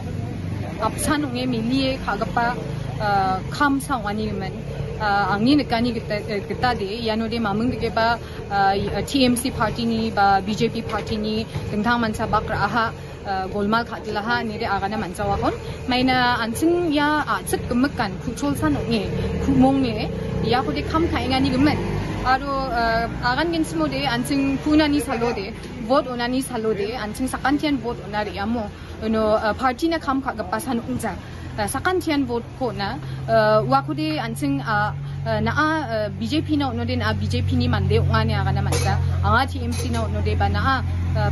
apsan unge milie khagapa, eh, kham sangwani men. Eh, angni nekani kita, eh, kita de, yano de mamung deke ba, eh, T M C party ni, ba B J P party ni, tengthang mansa bakra aha, eh, golmal khadlaha, ni de agana mansa wakon. Maina ansing ya achik kemekan, kuchol san unge, kumong ne, ya ko de kham khaingani gemen. Aro, eh, agan gen simo de, ansing punani salo de, vote onani salo de, ansing sakantian vote onari amo. Uno, uh, party na kham kha gapa san ungja. Uh, sakantian vote ko na, uh, wa ko de ansing, uh, uh, na a, uh, B J P na uno de na B J P ni mande unga ne agana manja. Anga T M C na uno de ba na a,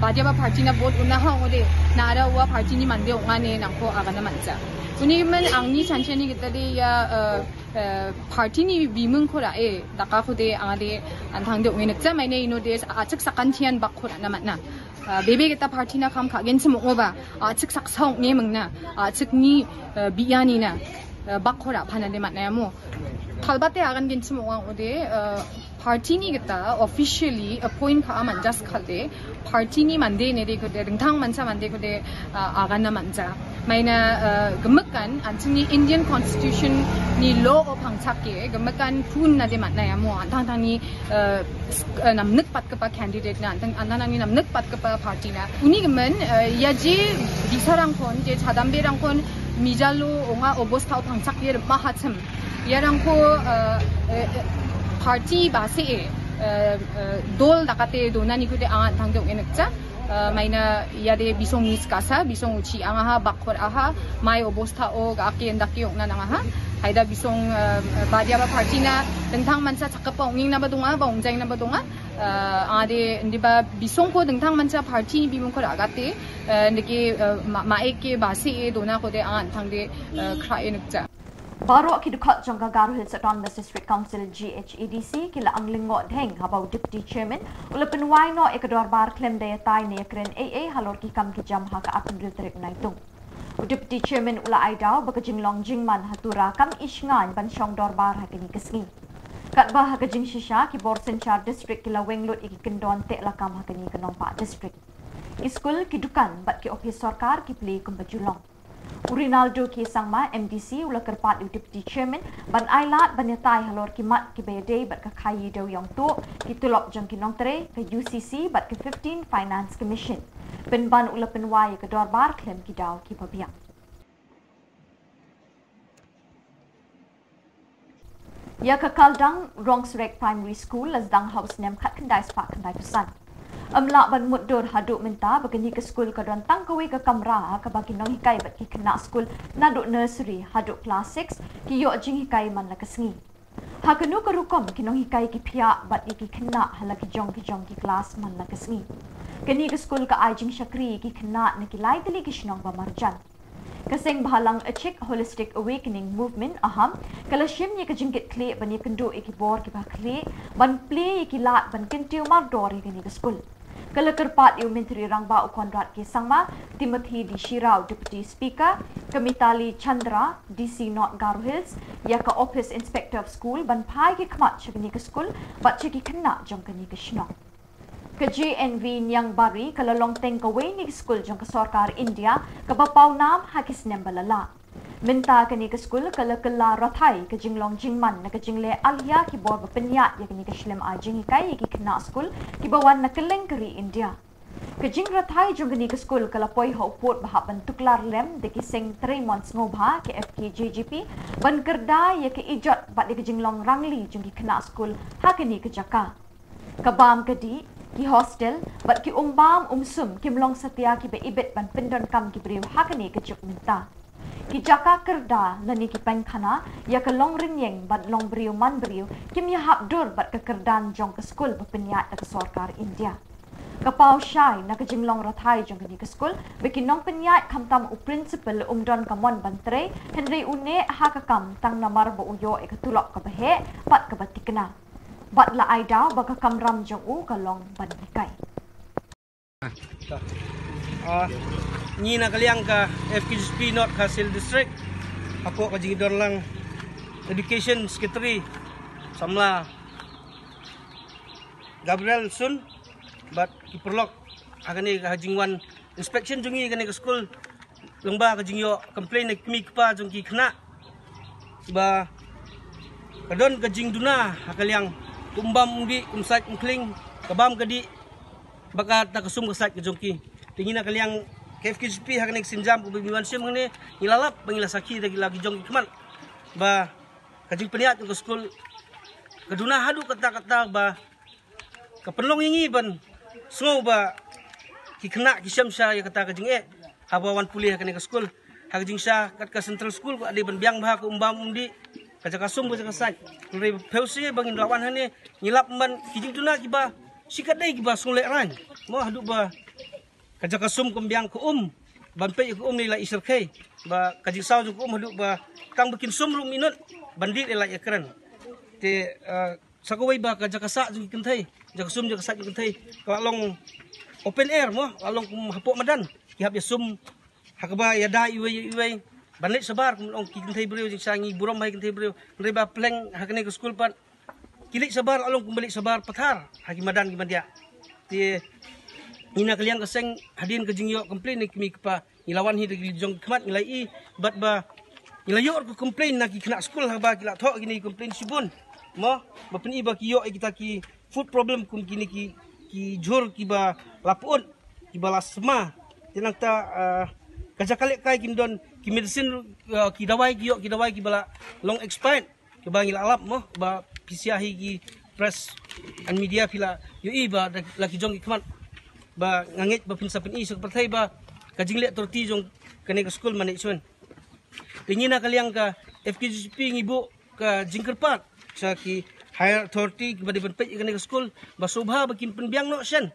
Bhadia ba party na vote u na ha u de, na ara u wa party ni mande u nga ne nang ko aga na mansa. Uni men ang ni chanche ni kita de ya, eh, eh, party ni bimung ko ra e, daka ko de ang de an thang de u nge nekcha mai ne ino de a chik sakan thian bak ko ra na mat na. Eh, bebe kita party na kam ka gen chim u ba, a chik sak sa u nge meng na, a chik ni, eh, biya ni na, eh, bak ko ra phana de mat na ya mo. Thalbate agan gen chim u ang u de, eh, party ni kita officially appoint ka aman just khalte party ni mande ne de ko de dengthang mansa mande ko de, ah, agan na mansa. Maina, ah, gemekan anching ni Indian Constitution ni law o phangchak ke gemekan pun na de mat na ya mo antang tang ni, ah, s-, ah, namnek pat kepa candidate na antang antang ni namnek pat kepa party na. Uni gemen, ah, ya je bisa rangkon je chadambe rangkon mijalo onga obos ka o phangchak ye ma hachem. Yarang ko, eh, eh, eh, party ba se, eh, eh, eh, dol dakate dona ni kude angan thang jong enek cha. Eh, maina yade bisong ni skasa, bisong uchi angaha, bakor aha, mai obostha o ga ake endak yok nan angaha. Haida bisong, eh, eh, Bhadia ba party na dengthang mansa chakapa onging na ba dunga, ba ongjai na ba dunga. Eh, ade ndi ba bisong ko dengthang mansa party ni bimung ko agate, eh, ndeke, eh, ma, ma eke ba se e dona ko de angan thang de, eh, khra enek cha. Baroh ki dkhot jong ka Garo Hills Autonomous District Council, G H A D C, ki la ang lyngngoh dheng haba u Deputy Chairman u la pynwai noh ïa ka dorbar khlem da ïatai ne ïakren ei ei halor ki kam ki jam ha ka arphew tarik Naitung. U Deputy Chairman u la ai daw ba ka jinglong jingman ha Tura kam i shngaiñ ban shong dorbar ha kane ka sngi. Katba ha ka jingshisha ki bor synshar district ki la weng lut ïa ki kyndon teh lakam ha kane ka nongbah district. Ki skul, ki dukan bad ki ophis sorkar ki plie kumba ju long. U Rinaldo K Sangma, M D C, u la kyrpad ïa u Deputy Chairman ban ailad ban ïatai halor ki mat kiba ïadei bad ka khaii dewïong tuh, ki tulop jong ki nongtrei, ka U C C bad ka fifteen Finance Commission. Pynban u la pynwai ïa ka dorbar khlem ki daw kiba biang. Ïa ka Kaldang Rongsrek Primary School la sdang ha u snem khatkhyndai spah khyndaiphew san. Ym lah ban mutdur haduh mynta ba kane ka skul ka don tang kawei ka kamra ha kaba ki nonghikai bad ki khynnah skul naduh nursery haduh klas six ki ïoh jinghikai man la ka sngi. Ha kano ka rukom ki nonghikai ki phiah bad ïa ki khynnah ha la ki jong ki jong ki klas man la ka sngi. Kane ka skul ka ai jingshakri ïa ki khynnah na ki lai tylli ki shnong ba marjan. Ka seng bhalang Achik Holistic Awakening Movement, AHAM, ka la shim ïa ka jingkitkhlieh ban ïakynduh ïa ki bor kiba khlieh ban plie ïa ki lad ban kyntiew mardor ïa kane ka skul. Ka la kyrpad ïa u Myntri Rangbah u Conrad K Sangma, Timothy D Shira u Deputy Speaker, ka Mitali Chandra, D C North Garo Hills, ïa ka Office Inspector of School ban phai ki khmat sha kane ka skul bad sha ki khynnah jong kane ka shnong. Ka J N V Niangbari ka la long teng kawei na ki skul jong ka sorkar India kaba paw nam ha ki snem ba la lah. Mynta kane ka skul ka la kylla rathai ka jinglong jingman na ka jingleh alhia ki bor ba pynïaid ïa kane ka shlem ai jinghikai ïa ki khynnah skul kiba wan na kylleng ka ri India. Ka jingrathai jong kane ka skul ka la poi ha u pud ba hap ban tuklar lem da ki seng trei mon sngewbha ka F K J G P ban kyrda ïa ka ijot bad ïa ka jinglong rangli jong ki khynnah skul ha kane ka jaka. Ka bam ka dih, ki hostel bad ki umbam umsum kim long satia kiba ibit ban pyndonkam ki briew ha kane ka juk mynta. Ki jaka kyrda lane ki paikhana ïa ka long rynïeng bad long briew man briew kim ïahap dur bad ka kyrdan jong ka skul ba pynïaid da ka sorkar India. Ka paw shai na ka jinglong rathai jong kane ka skul ba ki nongpynïaid khamtam u principal um don ka mon ban trei hynrei u neh ha ka kam tang namar ba u ïoh ïa ka tulop kaba heh bad kaba thikna. Bad la ai daw ba ka kamram jong u ka long ban hikai. Ah, ngi na ka liang ka F K J G P North Khasi Hills District, hapoh ka jingdon lang Education Secretary Samla Gabriel Sun bad ki paralok ha kane ka jingwan inspection jong ngi kane ka skul. Lyngba ka jingïoh complain na ki kmie ki kpa jong ki khynnah ba ka don ka jingduna ha ka liang, kum bam um dih, kum sait um khling, ka bam ka dih ba kata ka sum ka sait ka jong ki. Te ngi na ka liang ka F K J P ha kane ka sienjam kaba ngi wan shim hangne, ngi la lap ba ngi la sakhi da ki la ki jong ki khmat ba ka jingpynïaid jong ka skul ka duna haduh katta katta ba ka pynlong ïa ngi ban sngew ba ki khynnah ki shem sha ïa kata ka jingeh haba wan pule ha kane ka skul. Ha ka jingshisha kat ka central school ka dei ban biang bha, ka um bam um dih, ka jaka sum ka jaka sait. Hynrei phew sien ba ngin la wan hangne ngi lap ban ki jingduna kiba shi kat dei kiba sngewlehrain mo, haduh ba Ka jaka sum kumbiang ka um ban peit ka um ne la i syrkhei ba ka jingsaw jong ka um haduh ba tang ba kin sum ruh minot ban dih la i kren. Te sa kawei ba ka jaka sah jong ki kynthei, jaka sum jaka sah jong ki kynthei ka la long open air mo, la long kum hapoh madan. Ki hap ïa sum ha kaba ïada iwei ïa iwei ban leit shabar kum long ki kynthei briew. Jingshisha ngi burom ha ki kynthei briew hynrei ba pleng ha kane ka skul pat ki leit shabar la long kum ba leit shabar pathar ha ki madan ki madia. Te ngi na ka liang ka seng hadien ka jingïoh complain ne kmie kpa ngi la wan hi da ki jong ki khmat ngi la i bad ba ngi la ïoh ka complain na ki khynnah skul haba ki la thoh kine ki complain shibun mo, ba pyni ba ki ïoh ïa kita ki food problem kum kine ki ki jhur kiba la put kiba la sma. Te nangta ka jaka lehkai kim don ki medicine ki dawai ki ïoh ki dawai kiba la long expired. Kaba ngi la lap mo ba phi sia hi ki press and media phi la ïohi ba la ki jong ki khmat ba nga ngeit ba phin sa pyni sa ka pyrthei ba ka jingleh authority jong kane ka skul management. Te ngi na ka liang ka F K G P ngi buh ka jingkyrpad sha ki higher authority kiba dei ban peit ïa kane ka skul ba sngewbha ba kin pynbiang noh shen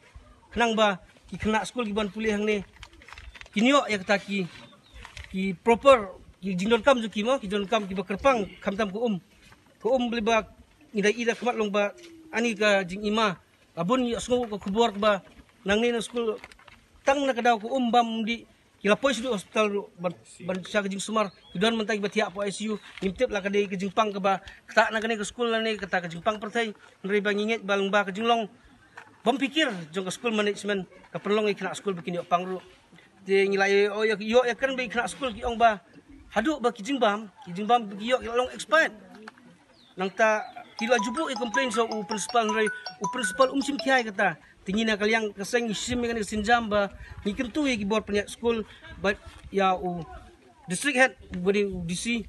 khnang ba ki khynnah skul kiban pule hangne kin ïoh ïa kata ki ki proper ki jingdonkam jong ki mo, ki jingdonkam kiba kyrpang khamtam ka um. Ka um bli ba ngi da i da khmat long ba ani ka jingima. Ka bun ïa sngew ka khubor ba nangne na skul tang na ka daw ka um bam di ki la poi sha hospital ruh ban ban sha ka jingsumar ki don mynta kiba thiah hapoh I C U. Ngim tip la ka dei ka jingpang kaba kata na kane ka skul lane kata ka jingpang pyrthei. Hynrei ba ngi ngeit ba long ba ka jinglong bam pikir jong ka skul management ka pynlong ïa ki khynnah skul ba kin ïoh pang ruh. Te ngi la ïoh ïa ïoh ïa kren ba ki khynnah skul ki ong ba haduh ba ki jingbam ki jingbam ba ki ïoh ki la long expired. Nangta ki la ju buh ïa complain sha u principal hynrei u principal um shim khia ïa kata. Te ngi na ka liang ka seng ngi shim ïa kane ka sienjam ba ngi kyntu ïa ki bor pynïaid skul bad ïa u district head ba dei u D C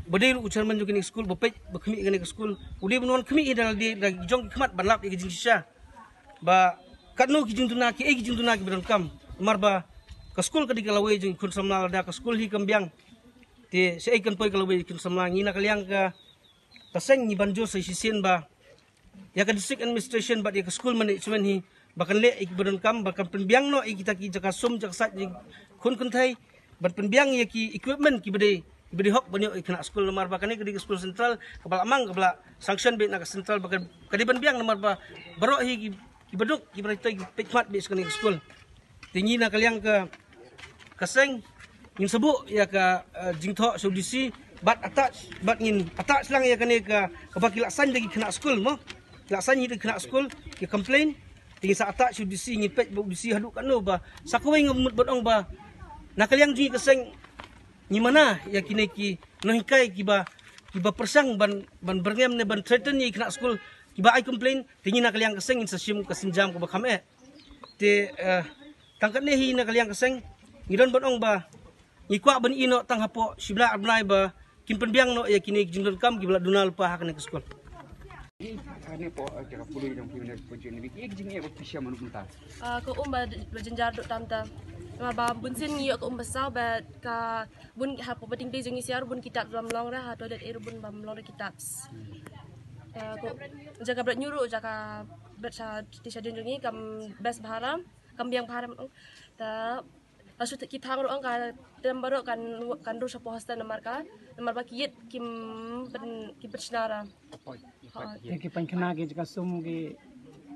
ba dei ruh u chairman jong kane ka skul ba peit ba khmih ïa kane ka skul. U dei ban wan khmih ïa da lade da ki jong ki khmat ban lap ïa ka jingshisha. Ba katno ki jingduna kiei ki jingduna kiba donkam. Namar ba ka skul ka dei ka lawei jong ki khun samla lada ka skul hi kam biang. Te shaei kan poi ka lawei jong ki khun samla. Ngi na ka liang ka ka seng ngi ban jur sa shisien ba ïa ka district administration bad ïa ka school management hi ba kan leh ïa kiba donkam ba kan pynbiang noh ïa kita ki jaka sum jaka sait jong ki khun kynthei ban pynbiang ïa ki equipment kiba dei kiba dei hok ban ïoh ïa ki khynnah skul namar ba kane ka dei ka skul central kaba la mang kaba la sanction beit na ka central ba ka ka dei ban biang namar ba baroh hi ki kiba duk kiba dei ki peit khmat beit sha kane ka skul. Te ngi na ka liang ka ka seng ngin sa buh ïa ka jingthoh sha u D C bad attach bad ngin attach lang ïa kane ka kaba ki la sign da ki khynnah skul mo ki la sign ïa ki khynnah skul ki complain. Te ngin sa attach sha u D C ngin peit ba u D C haduh katno ba sa kawei nga mut ban ong ba na ka liang jong ngi ka seng ngi mana ïa kine ki nonghikai kiba kiba pyrshang ban ban byrngem ne ban threaten ïa ki khynnah skul kiba ai complain. Te ngi na ka liang ka seng ngin sa shim ka sienjam kaba kham eh. Te tang katne hi na ka liang ka seng ngi don ban ong ba ngi kwah ban ïeh noh tang hapoh shibnai arnai ba kin pynbiang noh ïa kine ki jingdonkam kiba la duna lypa ha kane ka skul. Kane po ka pule jong ki ne po jin ne ki jing ïa ba pisa manu mynta. Ka um ba ba jynjar duk tam ta. Namar ba bun sien ngi ïoh ka um ba saw ba ka bun hapoh ba ding dei jong ngi siar bun kitab lam long ra ha toilet eh bun bam long ra kitab. Ka jaka bret nyuruh jaka bret sa ti sa jong ngi kam best bharam. Kam biang bharam ta. Ka shu ki thang ruh ong ka tem baroh kan kan ruh shapoh hostel namar ka namar ba ki ïit kim pen ki pen shnara. Ki pen khana ki jaka sum ki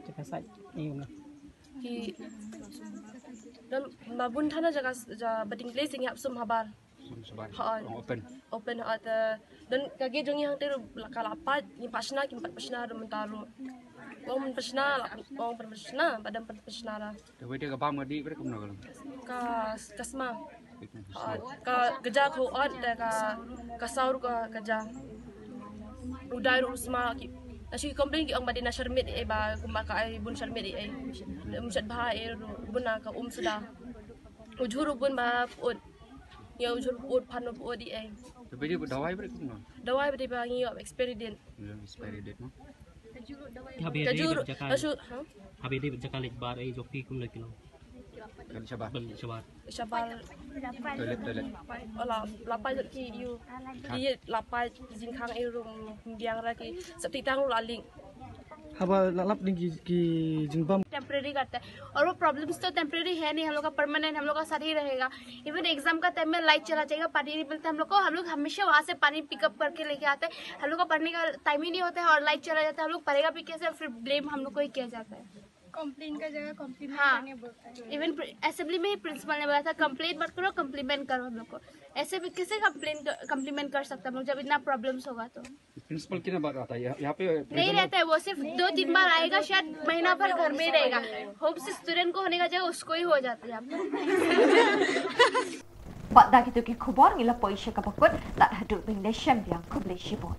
jaka sait ni nga. Ki dan ba bun thana jaka ja bading place ngi hap sum habar. Sum sabar. Ha. Open. Open ha ta dan ka ge jong ngi hang te ruh ka la pat ngi pa shna ki pat pa shna ruh mynta ruh. Ong pa shna la ong pa shna ba dan pa shna la. Te wei te ka bam ka dih bret kumno ka long? Ka ka sma. Ka ka ja ko ot te ka ka saur ka ka ja. U dai ru sma ki. Na shi complain ki ong ba dei na sharmit eh ba kumba ka ai bun sharmit eh. Te um shat bha eh ru bun na ka um suda. U jhur bun ba ut. Ngi u jhur ut phan ut eh. Te wei te dawai bret kumno? Dawai bret ba ngi experiment. Expiry date no. Habi Kajur, dei jaka. Kasu, ha? Habi dei jaka lej bar ai joki kum lej kilo. Kan shabar. Ban shabar. Shabar. Toilet, toilet. Ola, lapai jot ki yu. Di lapai jingkhang ai rum biang ra ki. Septi tang la ling. Haba la lap ding ki ki jingbam. टेम्परेरी करता है, और वो प्रॉब्लम्स तो टेम्परेरी है नहीं, हम लोग का परमानेंट, हम लोग का साथ ही रहेगा। इवन एग्जाम का टाइम में लाइट चला जाएगा, पानी नहीं मिलता हम लोग को, हम लोग हमेशा वहाँ से पानी पिकअप करके लेके आते हैं। हम लोग का पढ़ने का टाइम ही नहीं होता है और लाइट चला जाता है, हम लोग पढ़ेगा भी कैसे, फिर ब्लेम हम लोग को ही किया जाता है। कंप्लेन का जगह कॉम्प्लीमेंट हाँ। करने बोलता है। इवन असेंबली में ही प्रिंसिपल ने बोला था, कंप्लेन मत करो, कॉम्प्लीमेंट करो हम लोग को। ऐसे भी कैसे कंप्लेन कॉम्प्लीमेंट कर सकते हैं हम लोग, जब इतना प्रॉब्लम्स होगा तो? प्रिंसिपल की ना बात आता है यहाँ यहाँ पे नहीं रहता है, वो सिर्फ दो तीन बार आएगा, शायद महीना भर घर में ही रहेगा। होम से स्टूडेंट को होने का जगह उसको ही हो जाती है। Bad da kito ki khubor ngi la poi sha kaba kut, tad haduh ban ïa shem biang, khublei shibun.